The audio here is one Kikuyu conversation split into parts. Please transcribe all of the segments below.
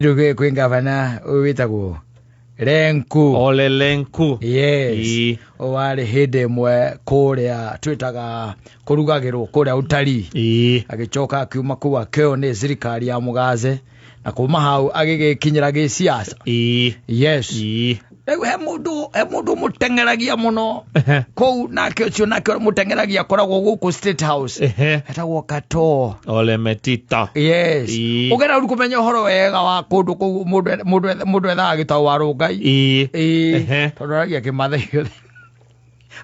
Rĩu kwĩ ngavana ũyũ wĩtagwo Lenku. Ole Lenku. Yes. Ĩĩ. Warĩ hĩndĩ ĩmwe kũrĩa twĩtaga kũrugagĩrwo kũrĩa ũtarii. Ĩĩ. Agĩcoka akiuma kũu akĩoywo nĩ thirikari ya Mũgaze na kuma hau agĩgĩkinyĩra gĩsiasa. Ĩĩ. Yes. Ĩĩ. Rĩu he mũndũ mũteng'eragia mũno kũu, nake ũcio nake mũteng'eragia akoragwo gũkũ State House, etagwo Katoo. Ole Metito. Yes. Ĩĩ. Ũgera rĩu kũmenya ũhoro wega wa kũndũ kũu, mũndũ ethaga gĩtau wa Rũngai. Ĩĩ. Ĩĩ. Tondũ aragia Kĩmathai gĩothe,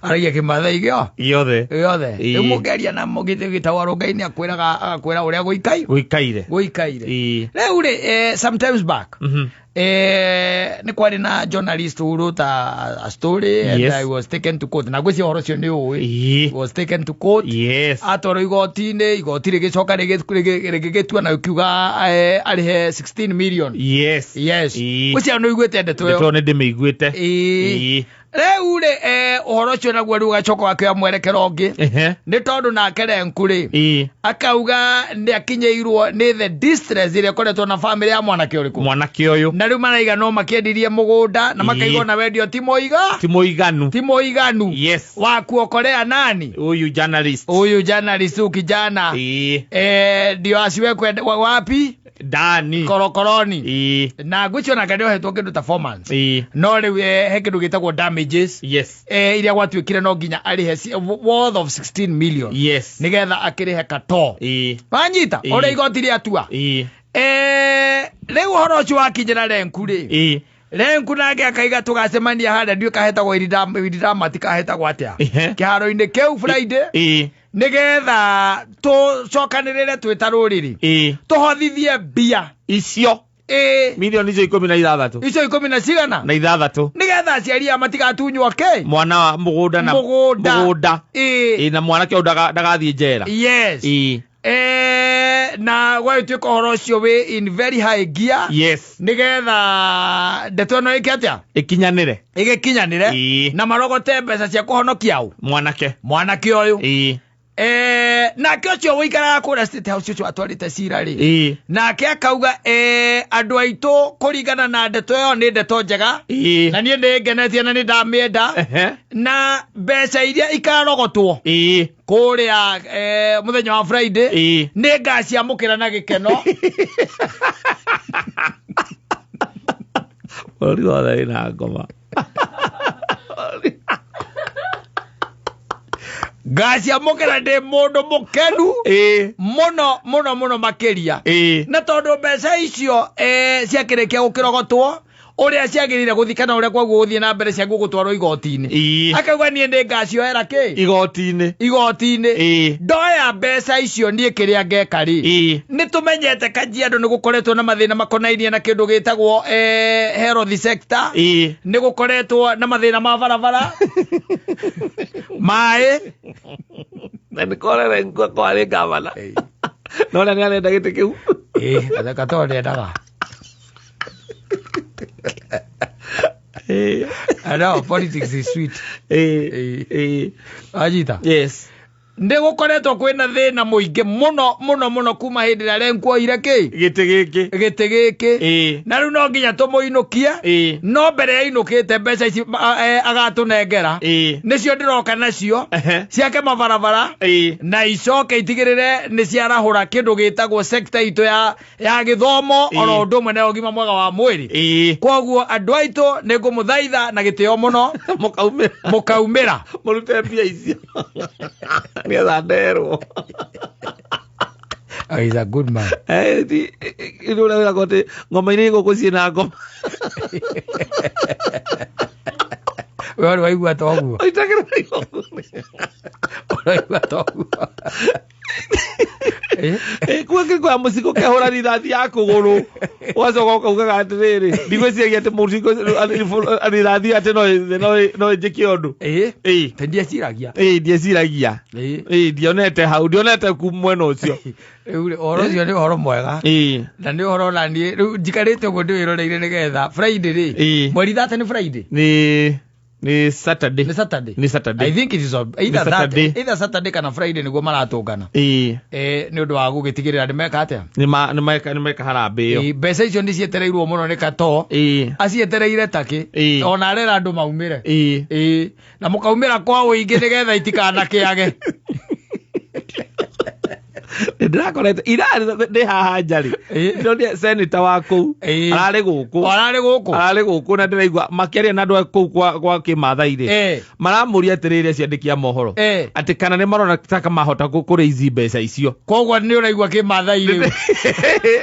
aragia Kĩmathai gĩo Gĩothe. gĩothe. Ĩĩ. Rĩu mũngĩaria na gĩtau wa Rũngai nĩ akwĩraga, agakwĩra ũrĩa gũikaire. Gũikaire. Gũikaire. Ĩĩ. Rĩu rĩ, sometimes back, nĩ kwarĩ na journalist who wrote a story and I was taken to court, na ngwĩciria ũhoro ũcio nĩ ũĩ. Was taken to court. Atwarwo igoti-inĩ, igoti rĩgĩcoka rĩgĩgĩtua na rĩkiuga arĩhe 16 million. Yes. Ngwĩciria nĩ ũiguĩte ndeto ĩyo. Ndeto nĩ ndĩmĩiguĩte. Ĩĩ. Rĩu rĩ, ũhoro ũcio naguo rĩu ũgacoka wakĩoya mwerekero ũngĩ, nĩ tondũ nake Lenku rĩ, akauga nĩ akinyĩirwo nĩ the distress ĩrĩa ĩkoretwo na famĩlĩ ya mwanake ũrĩkũ? Mwanake ũyũ. Na rĩu maraiga no makĩendirie mũgũnda na makaiga ona wendio ti mũiga. Ti mũiganu. Ti mũiganu wa kuokolea nani? Ũyũ journalist. Huyu journalist, huyu kijana, ndio asiwekwe wapi? Ndani. Korokoroni. Na ngwĩciria onake nĩ ohetwo kĩndũ ta 4 months. No rĩu he kĩndũ gĩtagwo damages, iria gwatuĩkire no nginya arĩhe worth of 16 million, nĩgetha akĩrĩhe Katoo. Wanyita? Ĩĩ. Ũrĩa igoti rĩatua. Rĩu ũhoro ũcio wakinyĩra Lenku rĩ, Lenku nake akaiga tũgacemania harĩa, ndiũĩ kahetagwo Iridamati, kahetagwo atĩa, kĩharo-inĩ kĩu Friday, nĩgetha tũcokanĩrĩre twĩ ta rũrĩrĩ, tũhothithie mbia icio. Ĩĩ. Milioni icio 16. Icio ikũmi na cigana? Na ithathatũ. Nĩgetha aciari aya matigatunywo kĩ? Mwana wa mũgũnda na Mũgũnda. Mũgũnda. Ĩĩ. Ĩĩ, na mwanake ũyũ ndagathiĩ njera. Yes. Na gwagĩtuĩka ũhoro ũcio wĩ in very high gear, nĩgetha ndeto ĩno ĩke atĩa? Ĩkinyanĩre. Ĩgĩkinyanĩre. Na marogote mbeca cia kũhonokia ũ? Mwanake. Mwanake ũyũ. Nake ũcio ũikaraga kũrĩa State House, ũcio atwarĩte cira rĩ, nake akauga, andũ aitũ, kũringana na ndeto ĩyo, nĩ ndeto njega, na niĩ nĩ ngenetie na nĩ ndamĩenda, na mbeca iria ikarogotwo kũrĩa mũthenya wa Friday, nĩ ngaciamũkĩra na gĩkeno. Bũrũri wothe wĩna ngoma. Ngaciamũkĩra ndĩ mũndũ mũkenu mũno mũno mũno makĩria, na tondũ mbeca icio ciakĩrĩkia gũkĩrogotwo ũrĩa ciagĩrĩire gũthiĩ kana ũrĩa kwaguo gũthiĩ na mbere ciaguo gũtwarwo igoti-inĩ, akauga niĩ nĩ ngacioera kĩ? Igoti-inĩ. Igoti-inĩ. Ndoya mbeca icio, niĩ kĩrĩa ngeka rĩ, nĩ tũmenyete Kajiado nĩ gũkoretwo na mathĩna makonainie na kĩndũ gĩtagwo health sector. Nĩ gũkoretwo na mathĩna ma barabara, maĩ. Na nĩ korere kwarĩ gavana no ũrĩa nĩ arenda gĩtĩ kĩu. Ĩĩ, Katoo ndendaga. I know politics is sweet. Ĩĩ. Anyita? Yes. Nĩ gũkoretwo kwĩna thĩna mũingĩ mũno mũno mũno kuma hĩndĩ ĩrĩa Lenku oire kĩ? Gĩtĩ gĩkĩ. Gĩtĩ gĩkĩ. Na rĩu no nginya tũmũinũkie. No mbere ya inũkĩte, mbeca ici agatũnengera nĩcio ndĩroka nacio, ciake mabarabara, na icoke itigĩrĩre nĩ ciarahũra kĩndũ gĩtagwo sector itũ ya gĩthomo, oro ũndũ ũmwe na ũgima mwega wa mwĩrĩ. Koguo andũ aitũ, nĩ ngũmũthaitha na gĩtĩo mũno, Mũkaumĩra. Mũkaumĩra. Mũrute mbia icio nĩgetha nderwo. Oh, he's a good man. Ũrĩa wĩragwo atĩ ngoma-inĩ gũkũ ciĩna ngoma. We ũrĩ waigua ta ũguo? Ũitagĩrĩra. Ũraigua ta ũguo? Kuo mũcigo kehũra rithathi ya kũgũrũ, ũgacoka ũkaugaga atĩrĩrĩ, ndigwĩciragia atĩ mũcigo rithathi atĩ no ĩnjĩke ũndũ. Ta ndieciragia. Ĩĩ, ndieciragia. Ĩĩ, ndionete hau, ndionete ku mwena ũcio. Rĩu rĩ, ũhoro ũcio nĩ ũhoro mwega, na nĩ ũhoro ona niĩ rĩu njikarĩte ũguo ndĩwĩroreire nĩgetha Friday rĩ, mweri 30 nĩ Friday. Nĩ Nĩ Saturday. Nĩ Saturday. Nĩ Saturday. I think it is on, either Nĩ that, Saturday. either Saturday kana Friday nĩguo maratũngana. Ĩĩ. Nĩ ũndũ wa gũgĩtigĩrĩra nĩ meka atĩa. Nĩ meka harambĩ ĩyo. Mbeca icio nĩ cietereirwo mũno nĩ Katoo. Ĩĩ. Acietereire takĩ. Ĩĩ. Ona arera andũ maumĩre. Ĩĩ. Ĩĩ. Na mũkaumĩra kwa ũingĩ nĩgetha itikanakĩage. Ndĩrakorete ira ndĩ haha nja rĩ. Ĩĩ. Ndĩronire senator wa kũu Ĩĩ. ararĩ gũkũ. Ararĩ gũkũ. Ararĩ gũkũ na ndĩraigua makĩaria na andũ a kũu kwa Kĩmathai rĩ. Ĩĩ. Maramũria atĩrĩrĩ acio andĩki a mohoro. Ĩĩ. Atĩ kana nĩ marona ta mahota kũrĩa ici mbeca icio. Koguo nĩ ũraigua Kĩmathai rĩu.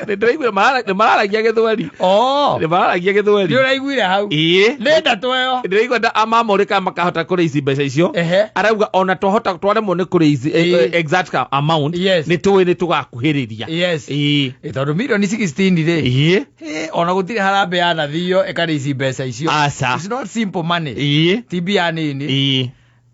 Nĩ ndĩraigua nĩ mararagia Gĩthweri. Oh. Nĩ mararagia Gĩthweri. Nĩ ũraiguire hau. Ĩĩ. Nĩ ndatũ ĩyo. Ndĩraigua amamũrĩ kana makahota kũrĩa ici mbeca icio. Ehe. Arauga ona twahota twaremwo nĩ kũrĩa ici Ĩĩ. exact amount. Yes. Nĩ tũĩ nĩ tũgakuhĩrĩria. Yes. Ĩĩ. Tondũ mirioni 16 rĩ. Ĩĩ. Ona gũtirĩ harambee yanathio ĩkarĩa ici mbeca icio. Aca. It's not simple money. Ĩĩ. Ti mbia nini. Ĩĩ.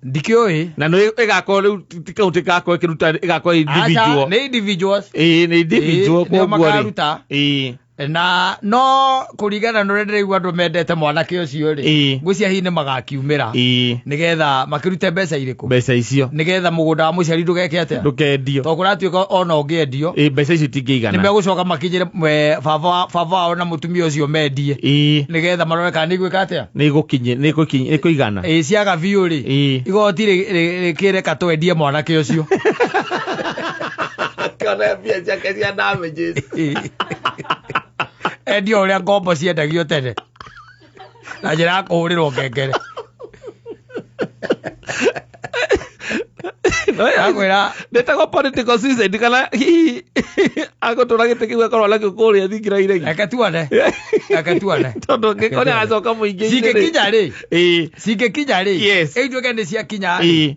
Ndikĩũĩ. Na nĩ ĩgakorwo rĩu ti kaunti ĩgakorwo ĩkĩruta ĩgakorwo individual. Aca, nĩ individuals. Ĩĩ, nĩ individual Ĩĩ, nĩo koguo rĩ. makaruta. Ĩĩ. Na no kũringana na ũrĩa ndĩraigua andũ mendete mwanake ũcio rĩ. Ĩĩ. Ngwĩciria hihi nĩ magakiumĩra. Ĩĩ. Nĩgetha makĩrute mbeca irĩkũ. Mbeca icio. Nĩgetha mũgũnda wa mũciari ndũgeke atĩa. Ndũkendio. Tondũ kũratuĩka ona ũngĩendio. Ĩĩ, mbeca icio itingĩigana. Nĩ megũcoka makinyĩre baba wao na mũtumia ũcio mendie. Ĩĩ. Nĩgetha marore kana nĩ igwĩka atĩa. Nĩ igũkinye, nĩ kũigana. Ĩĩ, ciaga biũ rĩ. Ĩĩ. Igoti rĩkĩreka twendie mwanake ũcio. Akĩona mbia ciake cia damages. Endio ũrĩa ngombo ciendagio tene. Na njĩra ya kũhũrĩrwo ngengere. Akwĩra Ndĩtagwo political suicide kana hihi agũtũra gĩtĩ kĩu akorwo nakĩo kũrĩa thingira iregi. Reke tuone. Reke tuone. Tondũ angĩkorwo nĩ agacoka mũingĩ-inĩ rĩ. Cingĩkinya rĩ. Ĩĩ. Cingĩkinya rĩ. Yes. Ĩtuĩke nĩ ciakinya rĩ. Ĩĩ.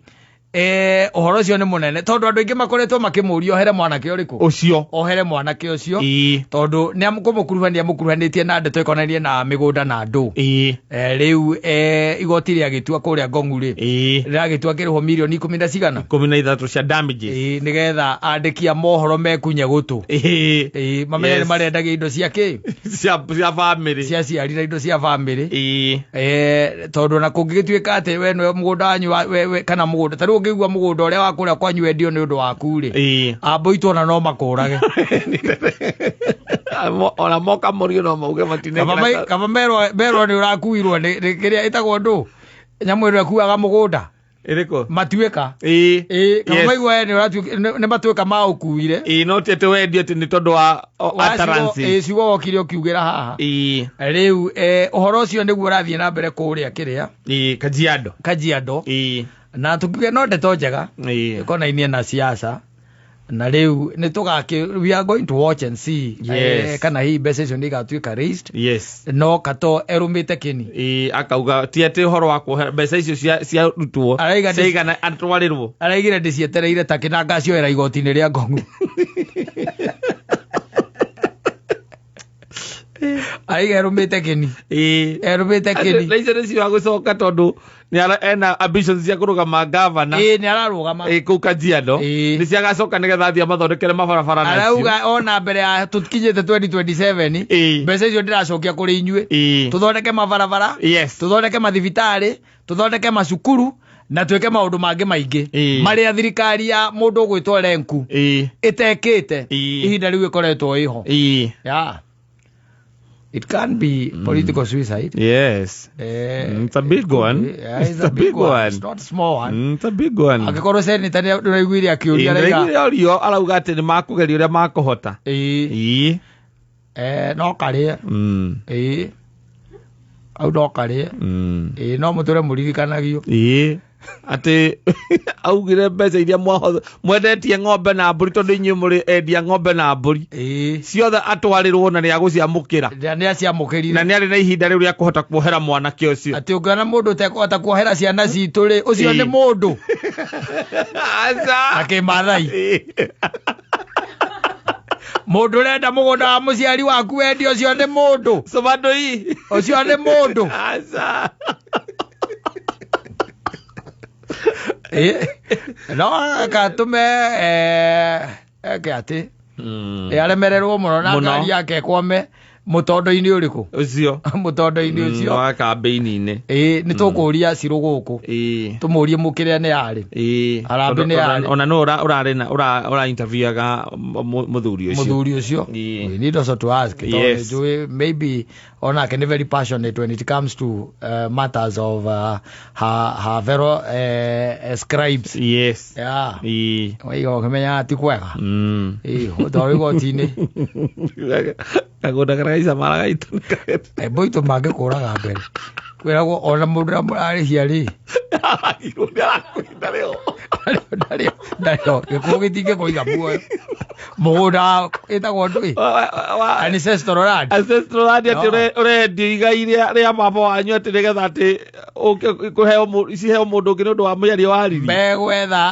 Ũhoro ũcio nĩ mũnene tondũ andũ aingĩ makoretwo makĩmũria ohere mwanake ũrĩkũ. Ũcio. Ohere mwanake ũcio. Ĩĩ. Tondũ nĩ kũmũkuruhania amũkuruhanĩtie na ndeto ĩkonainie na mĩgũnda na andũ. Ĩĩ. Rĩu igoti rĩagĩtua kũrĩa Ngong'u rĩ. Ĩĩ. Rĩragĩtua kĩrĩhwo mirioni ikũmi na cigana. 13 cia damages. Ĩĩ, nĩgetha andĩki a mohoro mekunye gũtũ. Ĩĩ. Ĩĩ, mamenye Yes. nĩ marendagia indo cia kĩ? Cia family. Cia ciari na indo cia family. Ĩĩ. Tondũ ona kũngĩgĩtuĩka atĩ we nĩwe mũgũnda wanyu we kana mũgũnda ta rĩu ũngĩigua mũgũnda ũrĩa wa kũrĩa kwanyu wendio nĩ ũndũ waku rĩ. Ĩĩ. Ambũitwo ona no makũrage. Ona moka mũrio no mauge matinekera. Kaba merwo nĩ ũrakuirwo nĩ kĩrĩa ĩtagwo ndũ? Nyamũ ĩrĩa ĩkuaga mũgũnda. Ĩrĩkũ? Matuĩka. Ĩĩ. Ĩĩ, kaba Yes. maigua we nĩ ũratuĩka, nĩ matuĩka ma ũkuire. Ĩĩ, no ti atĩ wendio atĩ nĩ tondũ wa utterances. Ĩĩ, ciugo wokire ũkiugĩra haha. Ĩĩ. Rĩu ũhoro ũcio nĩguo ũrathiĩ na mbere kũrĩa kĩrĩa. Ĩĩ, Kajiado. Kajiado. Ĩĩ. Na tukiuge no ndeto njega. Ĩĩ. Ĩkonainie na siasa. Na rĩu nĩ tũgakĩ, we are going to watch and see. Yes. Kana hihi mbeca icio nĩ igatuĩka raised. Yes. No Katoo erũmĩte kĩni. Ĩĩ, akauga ti atĩ ũhoro wa kuohera mbeca icio ciarutwo. Araiga ndĩ- Ciaigana atwarĩrwo. Araigire ndĩcietereire takĩ na ngacioera igoti-inĩ rĩa Ngong'u. Araiga erũmĩte kĩni. Ĩĩ. Erũmĩte kĩni. Na icio nĩcio agũcoka tondũ nĩ ena ambitions cia kũrũgama gavana. Ĩĩ, nĩ ararũgama. Ĩĩ, kũu Kajiado. Ĩĩ. Nĩ ciagacoka nĩgetha athiĩ amathondekere mabarabara nacio. Arauga ona mbere ya tũkinyĩte 2027, Ĩĩ. mbeca icio ndĩracokia kũrĩ inyuĩ. Ĩĩ. Tũthondeke mabarabara. Yes. Tũthondeke mathibitarĩ, tũthondeke macukuru na twĩke maũndũ mangĩ maingĩ. Ĩĩ. Marĩa thirikari ya mũndũ ũgwĩtwo Lenku Ĩĩ. ĩtekĩte Ĩĩ. ihinda rĩu ĩkoretwo ĩho. Ĩĩ. Yeah. It can be political suicide. Yes. It's a big one. Yeah, it's a big one. It's not small one. It's a big one. Angĩkorwo senator nĩ ndũraiguire akĩũria Ĩĩ, araiga. ndĩraiguire orio arauga atĩ nĩ makũgeria ũrĩa makũhota. Ĩĩ. Ĩĩ. No karĩe. Ĩĩ. Au no karĩe. Ĩĩ, no mũtũre mũririkanagio. Ĩĩ. Atĩ augire mbeca iria mwendetie ng'ombe na mbũri tondũ inyuĩ mũrĩ endia ng'ombe na mbũri. Ĩĩ. Ciothe atwarĩrwo na nĩ agũciamũkĩra. Na nĩ aciamũkĩrire. Na nĩ arĩ na ihinda rĩu rĩa kũhota kuohera mwanake ũcio. Atĩ ũngĩona mũndũ ũtekũhota kuohera ciana citũ rĩ, ũcio nĩ Ĩĩ. mũndũ. Aca. Na Kĩmathai. Ĩĩ. Mũndũ ũrenda mũgũnda wa mũciari waku wendio ũcio nĩ mũndũ. Cobandũi. Ũcio nĩ mũndũ. Aca. Ĩĩ. No akatũme, eke atĩ. Aremererwo mũno na Mũno. ngari yake ĩkwame. Mũtondo-inĩ ũrĩkũ? Ũcio. Mũtondo-inĩ ũcio. Wa kambĩini-inĩ. Ĩĩ, nĩ tũkũria Cirũ gũkũ. Ĩĩ. Tũmũrie mũkĩrĩa nĩ yarĩ. Ĩĩ. Harambee nĩ yarĩ. Ona no ũrarĩ na ũra interviewaga mũthuri ũcio. Mũthuri ũcio. Ĩĩ. We need also to ask. Tondũ Yes. nĩnjũĩ maybe onake nĩ very passionate when it comes to matters of her fellow scribes. Yes. Yeah. Ĩĩ. Waiga ũkĩmenya ti kwega. Ĩĩ, ũtwarwo igoti-inĩ. Kagũnda karĩa gaica mara gaitũ. Mbũitũ mangĩkũraga mbere. Kwĩragwo ona mũndũ ũrĩa mũrarĩhia rĩ. Aragirwo nĩ arakwenda rĩo. Ndarĩ ndarĩ gĩkuũ gĩtingĩkũiga muoyo. Mũgũnda ĩtagwo ndũĩ. Ancestral land. Ancestral land atĩ No. ũrendio igai rĩa baba wanyu atĩ nĩgetha atĩ ũke kũheo ciheo mũndũ ũngĩ nĩ ũndũ wa mĩario waririe.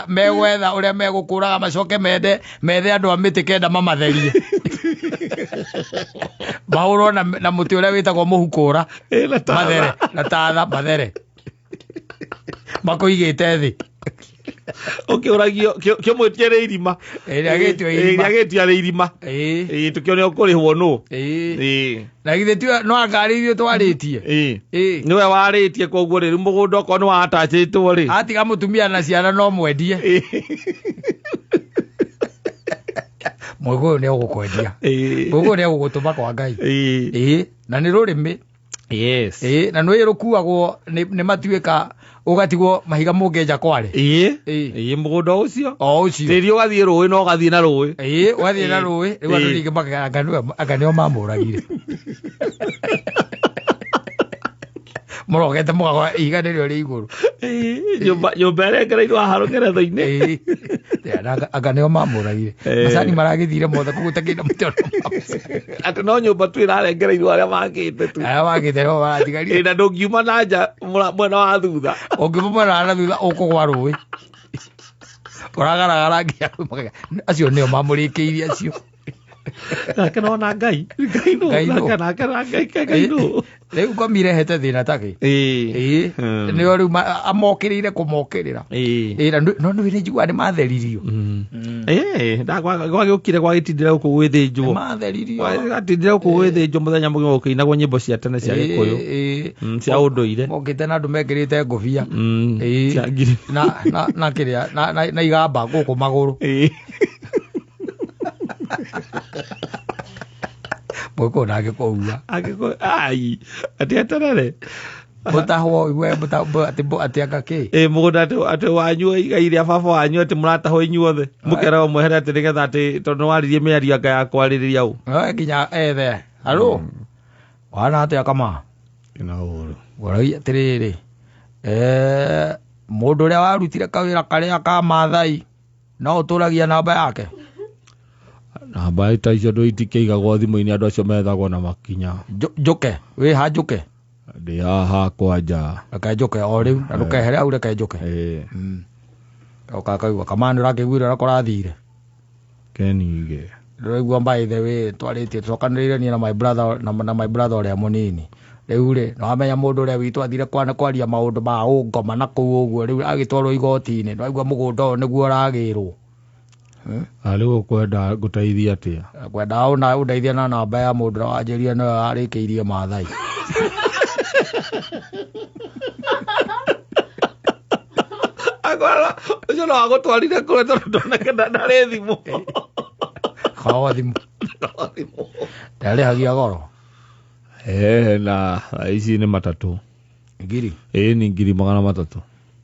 Megwetha ũrĩa megũkũraga macoke mende methe andũ a mĩtĩ kenda mamatherie. Mahũrwo na mũtĩ ũrĩa wĩtagwo mũhukũra. Ĩ, na tatha. Mathere na tatha mathere. Makũigĩte thĩ. Ũkĩũragio kĩmwĩtie rĩ irima. Ĩrĩa gĩtio irima. Ĩrĩa gĩtio rĩ irima. Ĩĩ. Ĩĩ, tũkĩone ũkũrĩhwo nũ. Ĩĩ. Ĩĩ. Na githĩ ti no ngari ithuĩ twarĩtie. Ĩĩ. Ĩĩ. Nĩwe warĩtie koguo rĩ, rĩu mũgũnda okorwo nĩ watachĩtwo rĩ. Atiga mũtumia na ciana no mwendie. Ĩĩ. Mũgũyũ nĩ ũgũkwendia. Ĩĩ. Mũgũyũ nĩ ũgũgũtũma kwa Ngai. Ĩĩ. Ĩĩ. Na nĩ rũrĩmĩ. Yes. Ĩĩ. Na nĩ rũkuagwo nĩ matuĩka ũgatigwo mahiga mũngĩenja kware. Ĩĩ. Ĩĩ. Ĩĩ, mũgũnda ũcio. O ũcio. Tĩri ũgathiĩ rũĩ na ũgathiĩ na rũĩ. Ĩĩ, ũgathiĩ na Ĩĩ. rũĩ. Rĩu andũ Ĩĩ. rĩngĩ anga nĩo mamũragire. Mũrogete mũgagwa ihiga nĩrĩo rĩ igũrũ. Ĩĩ, nyũmba ĩrengereirwo haha rũngeretho-inĩ. Ĩĩ. Anga nĩo mamũragire. Ĩĩ. Macani maragĩthire mothe koguo takĩina mũtĩ ona macani. Atĩ no nyũmba tu ĩrarengereirwo arĩa makĩte tu. Arĩa makĩte nĩo maratigarire. Ĩĩ, na ndũngiuma na nja mwena wa thutha. Ũngiuma mwena wa na thutha ũkũgwa rũĩ. Ũragaragara nginya acio nĩo mamũrĩkĩirie acio. Nake nona Ngai. Ngai nũ. Ngai nũ. Nake nake Ngai Ngai nũ. Rĩu ngomi irehete thĩna takĩ. Ĩĩ. Ĩĩ. Nĩo rĩu amokĩrĩire kũmokĩrĩra. Ĩĩ. Ĩĩ, na no nĩ njiguaga nĩ matheririo. Ĩĩ, gwagĩũkire gwagĩtindĩra gũkũ gwĩthĩnjwo. Matheririo. Gwagĩtindĩra gũkũ gwĩthĩnjwo mũthenya mũgima gũkĩinagwo nyĩmbo cia tene cia Gĩkũyũ. Ĩĩ. Cia ũndũire. Mokĩte na andũ mekĩrĩte ngũbia. Ĩĩ. Cia ngiri. Na kĩrĩa na igamba gũkũ magũrũ. Ĩĩ. Mũgĩkũyũ nake kũua. Angĩkũ ai, atĩ eterere. Mũtahwo we atĩ anga kĩ? Ĩĩ, mũgũnda atĩ wanyu igai rĩa baba wanyu atĩ mũratahwo inyuothe. Mũkeragwo mwehere atĩ nĩgetha atĩ tondũ nĩwaririe mĩario anga ya kwarĩrĩria ũ. No nginya ethe. Halo. Wana atĩa kama? Ina ũru. Ngũragia atĩrĩrĩ. Mũndũ ũrĩa warutire kawĩra karĩa ka Maathai no ũtũragia namba yake? Namba ta icio ndũ itikĩigagwo thimũ-inĩ, andũ acio methagwo na makinya. Njũke, wĩ ha njũke? Ndĩ haha kwanja. Reke njũke o rĩu, na ndũkehere hau reke njũke. Ĩĩ. Oka kaigua kama nĩ ũrakĩiguire ũrĩa kũrathire. Kenige. Ndĩraigua by the way twarĩtie tũcokanĩrĩire niĩ na my brother na my brother ũrĩa mũnini. Rĩu rĩ, nĩ wamenya mũndũ ũrĩa witũ athire kwaria maũndũ ma ũngoma na kũu ũguo, rĩu agĩtwarwo igoti-inĩ, nĩ waigua mũgũnda ũyũ nĩguo ũragĩrwo. Rĩu ũkwenda ngũteithie atĩa? Ngwenda ũndeithie na namba ya mũndũ ũrĩa wanjĩrire nĩwe warĩkĩirie Maathai. Akwara, ũcio no agũtwarire kũrĩa tondũ ndoneke ndarĩ thimũ. Korwo thimũ. Ndarĩhagia goro. Na ici nĩ matatũ. Ngiri? Ĩĩ, nĩ ngiri magana matatũ.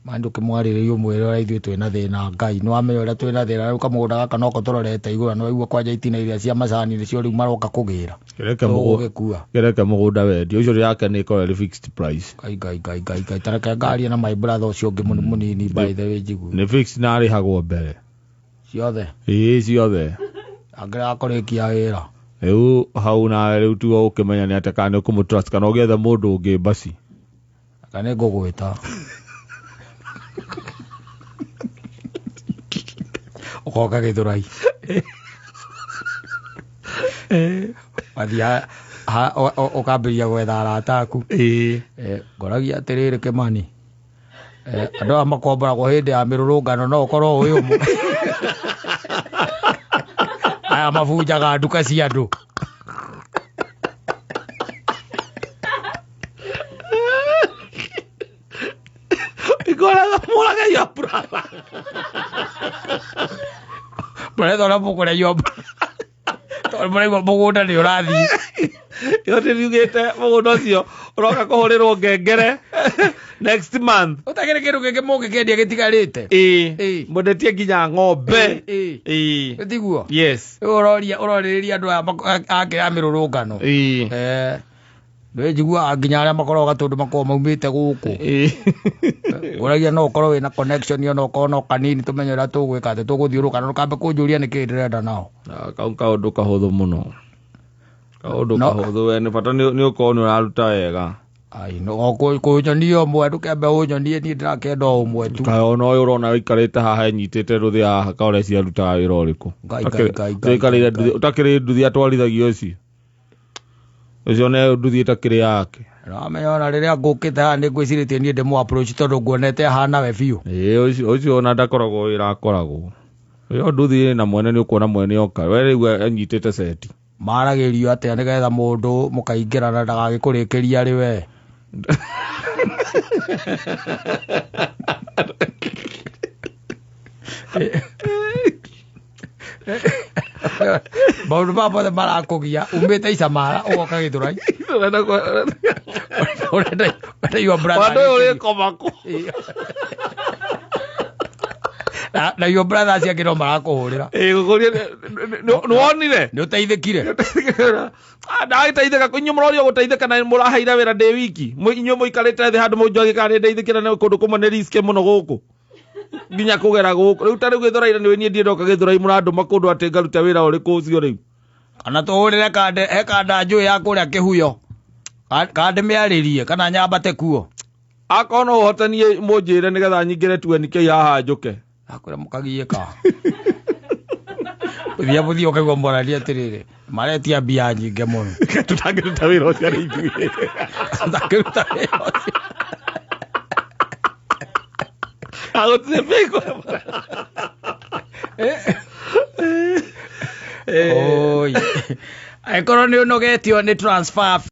Ma ndũkĩmwarĩrĩrie ũmwĩre ũrĩa ithuĩ twĩna thĩna Ngai. Nĩ wamenya ũrĩa twĩna thĩna, rĩu kamũgũnda gaka noko tũrorete igũrũ, na nĩwaigua kwanja itina iria cia macani nĩcio rĩu maroka kũgĩra. Kĩreke Tũgũgĩkua. Kĩreke mũgũnda wendio. Ũcio yake nĩ ĩkoragwo ĩrĩ fixed price. Ngai, Ngai, Ngai, Ngai, Ngai. Ta reke ngarie na my brother ũcio ũngĩ mũnini by the way njigue. Nĩ fixed na arĩhagwo mbere. Ciothe? Ĩĩ, ciothe. Angĩrega kũrĩkia wĩra. Rĩu hau nawe rĩu tiwe ũkĩmenya nĩ atĩa kana nĩ ũkũmũtrust kana ũgĩethe mũndũ ũngĩ basi. Kana nĩ ngũgwĩta. Ũkoka Gĩthũrai. Wathiĩ ũkambĩrĩria gwetha arata aku. Ĩĩ. Ngoragia atĩrĩrĩ Kĩmani. Andũ aya makomboragwo hĩndĩ ya mĩrũrũngano no ũkorwo ũĩ ũmwe. Aya mabunjaga nduka cia andũ. Mũretha ũrĩa mũkũrĩa tondũ mũraigua mũgũnda nĩ ũrathiĩ. Igoti riugĩte mũgũnda ũcio ũroka kũhũrĩrwo ngengere next month. Ũtakĩrĩ kĩndũ kĩngĩ mũngĩkĩendia gĩtigarĩte. Ĩĩ. Ĩĩ. Mwendetie nginya ng'ombe. Ĩĩ. Ĩĩ. Tiguo? Yes. Rĩu ũroria ũrorĩrĩria andũ aya ake a mĩrũrũngano. Ĩĩ. Eh. Nĩnjiguaga nginya arĩa makoragwo gatũndũ makoragwo maumĩte gũkũ. Ĩĩ. Ũragia no ũkorwo wĩna connection ona okorwo no kanini tũmenye ũrĩa tũgwĩka atĩ tũgũthiũrũka na ndũkambe kũnjũria nĩkĩĩ ndĩrenda nao. Ah, kau kaũndũ kahũthũ mũno. Kaũndũ No. kahũthũ we nĩ bata nĩ ũkorwo nĩ ũraruta wega. Ai, no kũnyonia ũmwe ndũkembe ũnyonie niĩ ndĩrakĩenda o ũmwe tu. Kaĩ ona ũyũ ũrona ũikarĩte haha enyitĩte rũthĩa haha ka ũreciria arutaga wĩra ũrĩkũ? Ngai, Ngai, Ngai, Ngai, Ũtaikarĩire Ngai. nduthi ũtakĩrĩ nduthi atwarithagia ũcio. Ũcio nĩ nduthi ĩtakĩrĩ yake. Ramenya ona rĩrĩa ngũkĩte haha nĩ ngwĩcirĩtie niĩ ndĩmũ approach tondũ nguonete ahana we biũ. Ĩĩ ũcio ũcio ona ndakoragwo wĩra akoragwo. Ĩyo nduthi ĩna mwene nĩ ũkuona mwene oka. We rĩu anyitĩte ceti. Maragĩrio atĩa nĩgetha mũndũ mũkaingĩrana ndagagĩkũrĩkĩria arĩ we. Maũndũ maya mothe marakũgia umĩte Icamara ũgoka Gĩthũrai ũrenda ũrenda your brother Wandũ ũyũ ũrĩkomako. na your brother acio angĩ no marakũhũrĩra. Ĩĩ gũkũria nĩ wonire? Nĩ ũteithĩkire. Ndagĩteithĩka inyuĩ mũrorio gũteithĩka na mũraheire wĩra ndĩ wiki. Inyuĩ mũikarĩte thĩ handũ mũnjogi kana nĩ ndeithĩkĩra nĩ kũndũ kũmwe nĩ risk mũno gũkũ. Nginya kũgera gũkũ. Rĩu ta rĩu Gĩthũrai nĩ niĩ ndiĩ ndoka Gĩthũrai mũrandũma kũndũ atĩ ngaruta wĩra ũrĩkũ ũcio rĩu. Kana tũhũrĩre kande he kanda njũĩ ya kũrĩa kĩhuyo. Kande mĩarĩrie kana nyambate kuo. Akorwo no ũhote niĩ mũnjĩre nĩgetha nyingĩre 20K haha njũke. Akwĩra mũkagiĩka. Ũthia mũthia ũkaigua mwarania atĩrĩrĩ maretia mbia nyingĩ mũno. Tũtangĩruta wĩra ũcio arĩ ithuĩ. Ndangĩruta wĩra ũcio. Agũtirĩ mbia. Oi. Angĩkorwo nĩ ũnogetio nĩ transfer